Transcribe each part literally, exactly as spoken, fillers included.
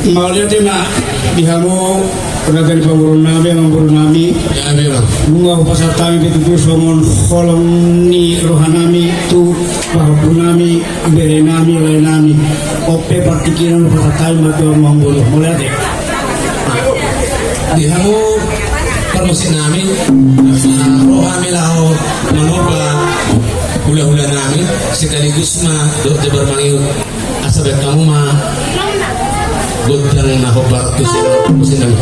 Mauliate ma di hamu raja ni pamoruon nami, amangboru nami. Nunga hupasahat hami pe tutu songon holong ni roha nami tu pahompu nami, bere nami, lae nami. On pe partingkian hupasahat hami ma tu amangboru. Mauliate. Di hamu parmusik nami, asa ro hami laho manomba hulahula nami, sekaligus ma dohot jambar mangihut. Asa baen hamu ma gondang na hombar tu si, tu si nami.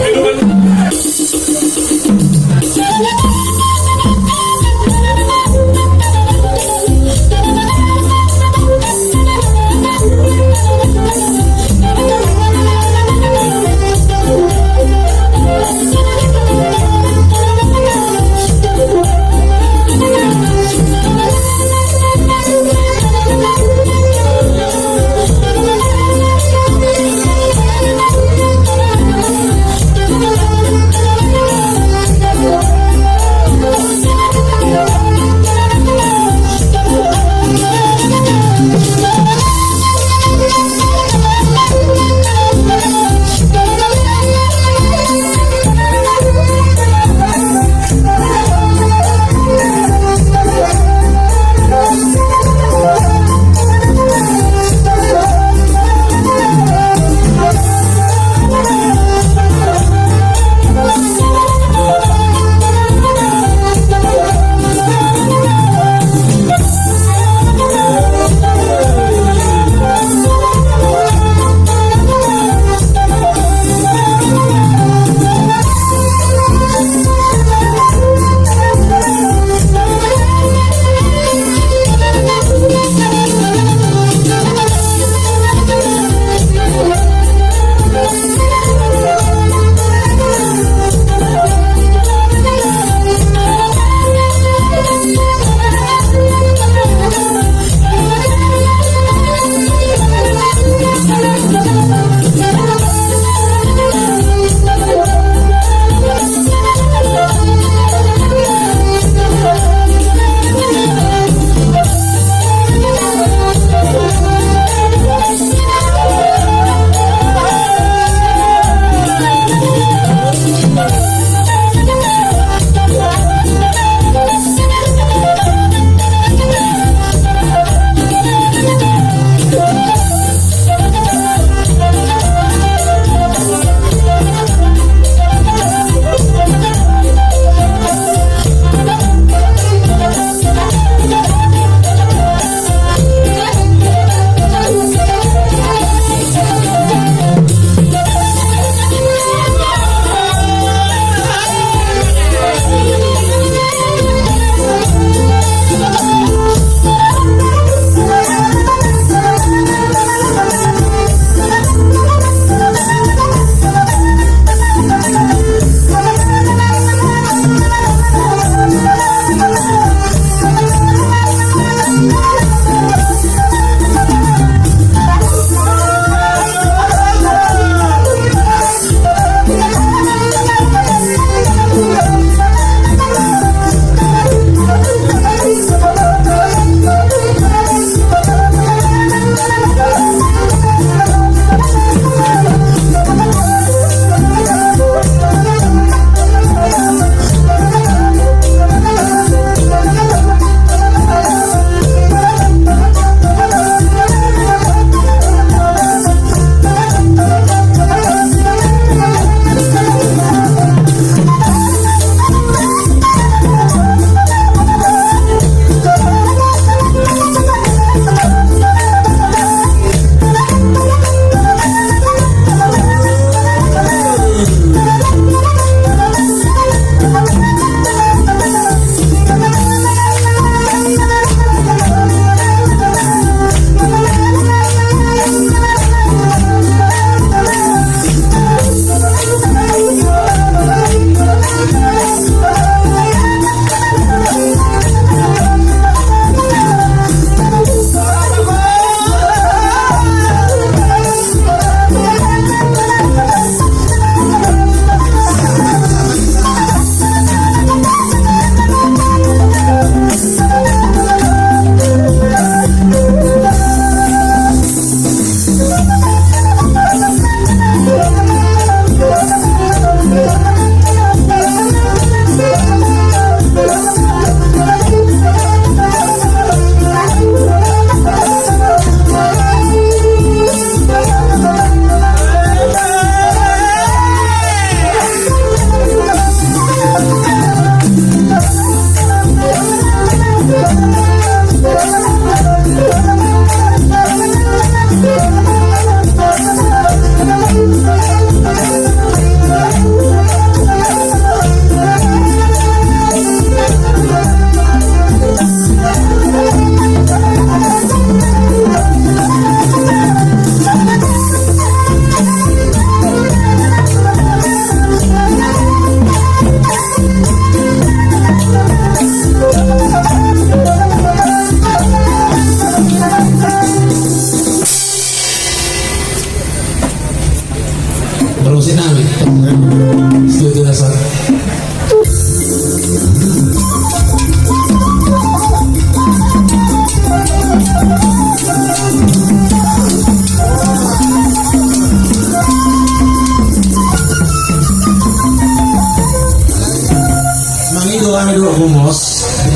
Humos,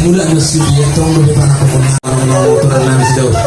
mulak ma sude, tong do be pangakuan na, na, na, na, na, na, na,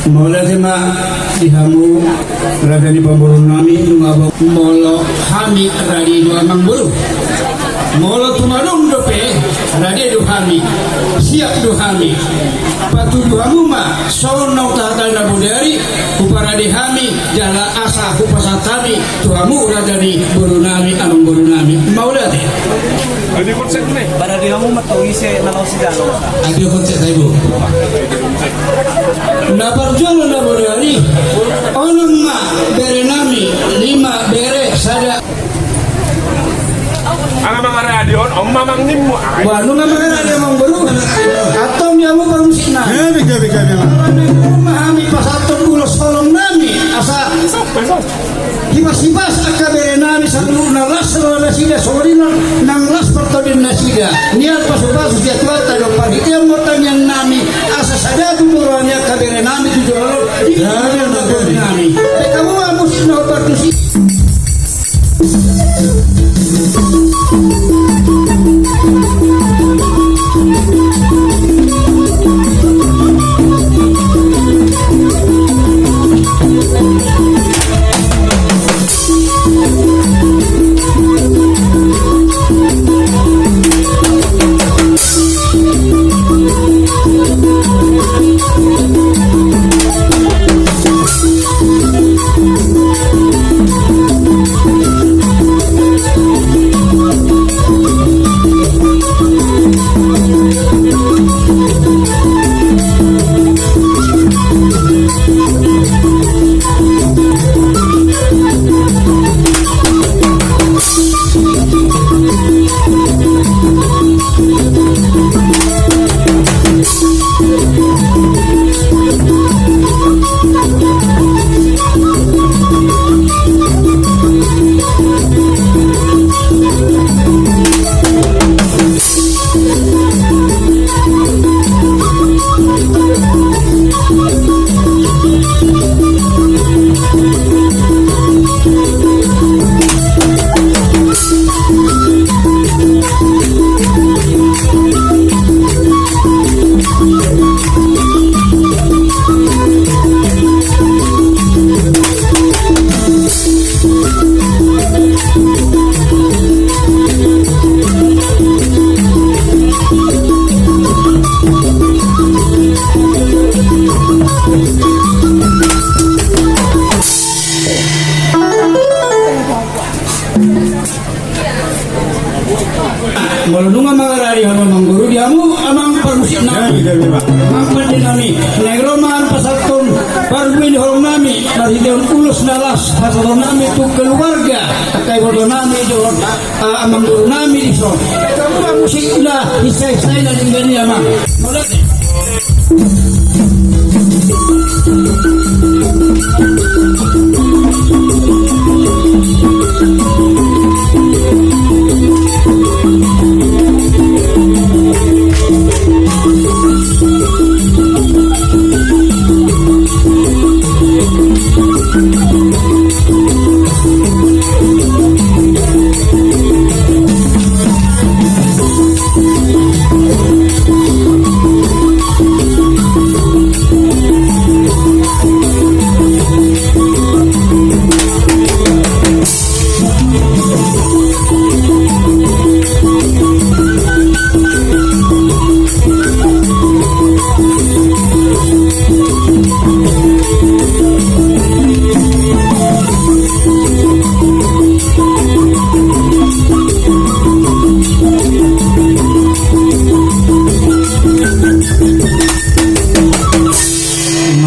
Mauliate ma di hamu raja ni pamoruon nami, nunga boi molo hami rade do amangboru. Molo tung adong dope, rade do hami, siap do hami. Patudu hamu ma songon na hutahata na bodari, huparade hami jala asa hupasahat hami tu hamu raja ni boru nami, amangboru nami. Mauliate. Parade hamu ma tu ise na laos di dalan. Adihon sek saibu. Na parjolo na bodari, onom ma bere nami, lima bere, sada. Ala mangarade on, on ma amang nimmu. Wah, nunga mangarade amangboru. Antong di hamu parmusikna. Gabe, gabe, gabe. Ala ni rumah hami pasahathon ulos holong nami, asa. Hipas-hipas angka bere nami saluhutna las roha nasida, songon i nang las partondion nasida. Nian pasu-pasu sian Tuhanta do parhitean ma tangiang nami, asa sada tutu roha ni angka bere nami tu joloan on. Di bere nami. Baen hamu ma musik na hombar tusi. Nami, marhite ulos na las, hatahonon nami tu keluarga, angka iboto nami dohot, ah, amangboru nami dison. Angka musik na, isai-isai na denggan i, amang. Mauliate.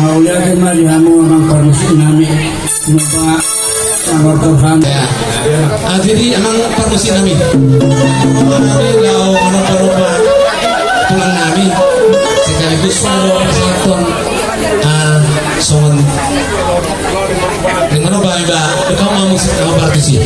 Mauliate ma di hamu amang parmusik nami. Noba, amor Tuhan. Ya. Jadi amang parmusik nami. Jadi laho manomba-nomba tulang nami. Sekaligus laho pasahathon, ah, songon. Dengan manomba, iba, kau mau musik, kau berarti sih.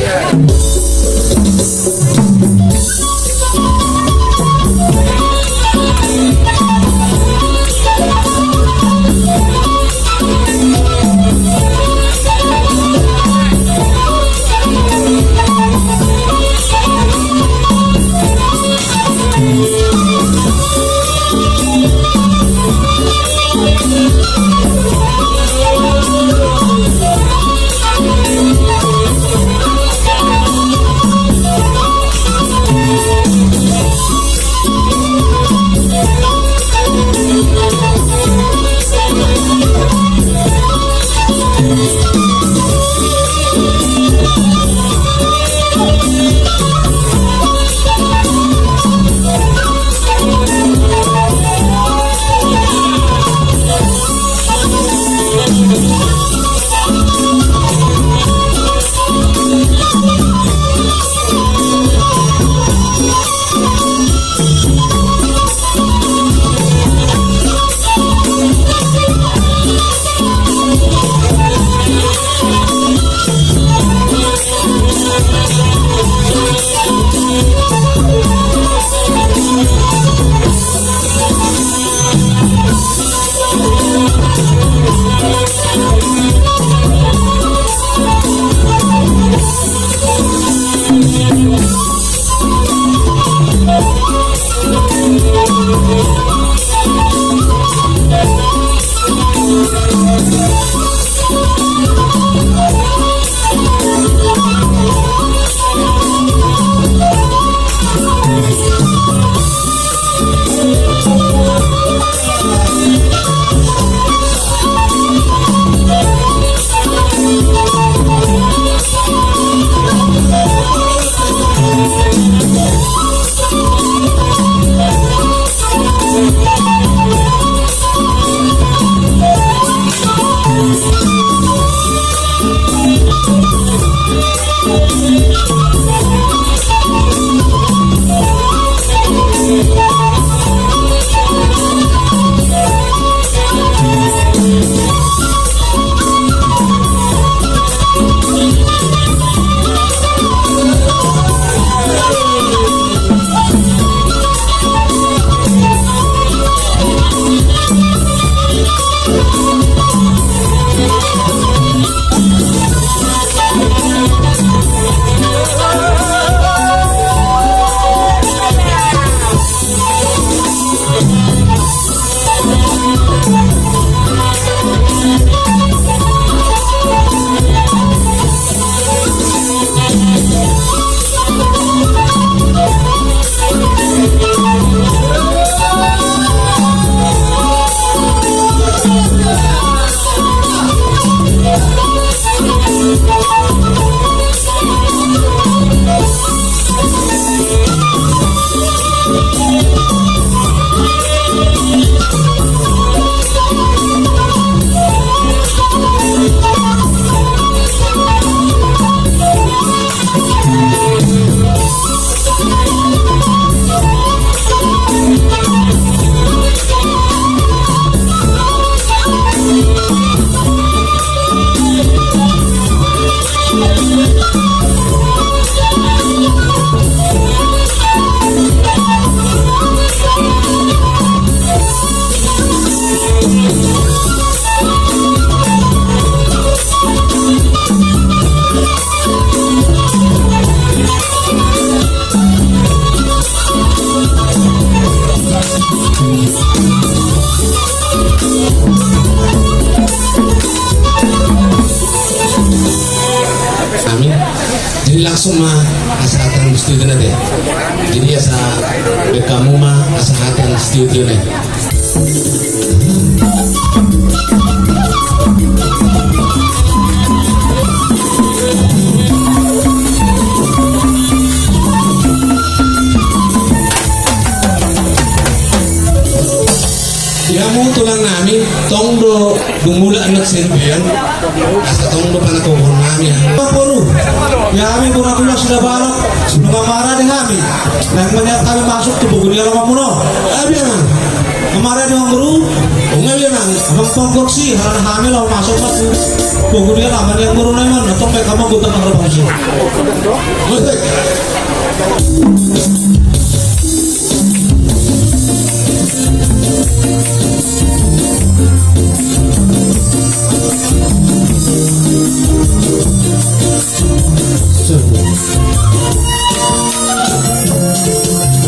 Langsung ma asa hata ni studio na te. Jadi asa baen hamu ma asa hata ni studio na. Ia hamu tulang nami, tong do dung mulak anak sendirian. Asa tong do panatohon nami. Boru, ia hami boru na tulang suda balok, nunga marade hami. Naeng ma nian hami masuk tu pogu ni alaman muna. Abia nang. Marade ma boru. Nunga abia nang. Abang pongkok si, harana hami laho masuk ma tu pogu ni alaman ni boru na i ma, tong pe hamu gotang na harbang si. Musik.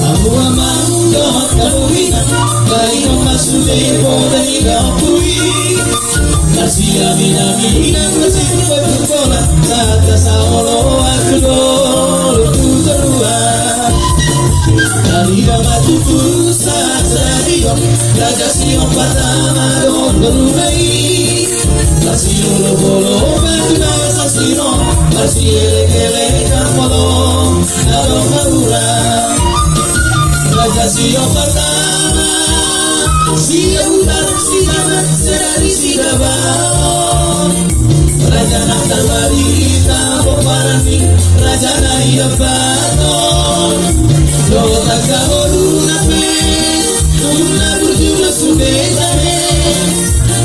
Ahu amang dohot hamu inang, baen ma sude poda ni gaonku i. Marsiaminaminan ma sipatu bola, sahat saoloan tu dolok tu toruan. Tarida ma tutu sahat sadihon, Raja Siompat Ama dohot boruna i. Marsiolopolop ma tu na sasino, marsielekelek ma molo adong haura. Raja Siompat Ama, Sidabutar, Sidamat, Sidari, Sidabaon. Raja na tarbarita pomparan ni raja na i Ambaton. Dohot angka boruna pe, nunga burju ma sude tahe.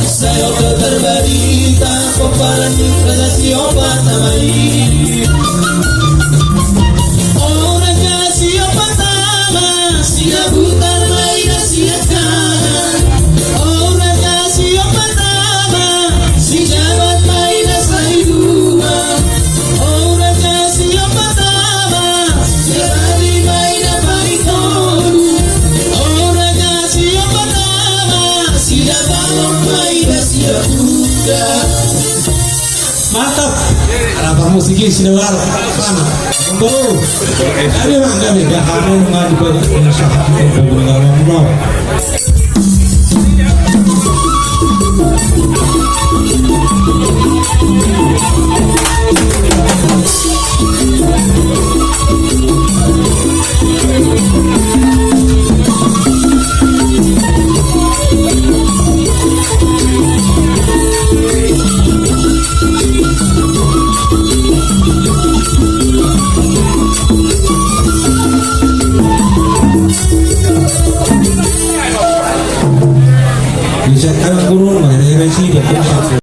Sai on do tarbarita pomparan ni Raja Siompat Ama i. O Raja Siompat Ama, Sidabutar ma ida siangkangan. O Raja Siompat Ama, Sidamat ma ida sariduan. O Raja Siompat Ama, Sidari ma ida paling tolu. O Raja Siompat Ama, Sidabalok ma ida Sidabutar. Mantap. Ada apa musik ini, Sidabalok? Mana? Bro. Kami mah, kami gak ada yang ngadu pada pengusaha kita, pengusaha. Bisa kan guru, mana yang sih, dia pun satu.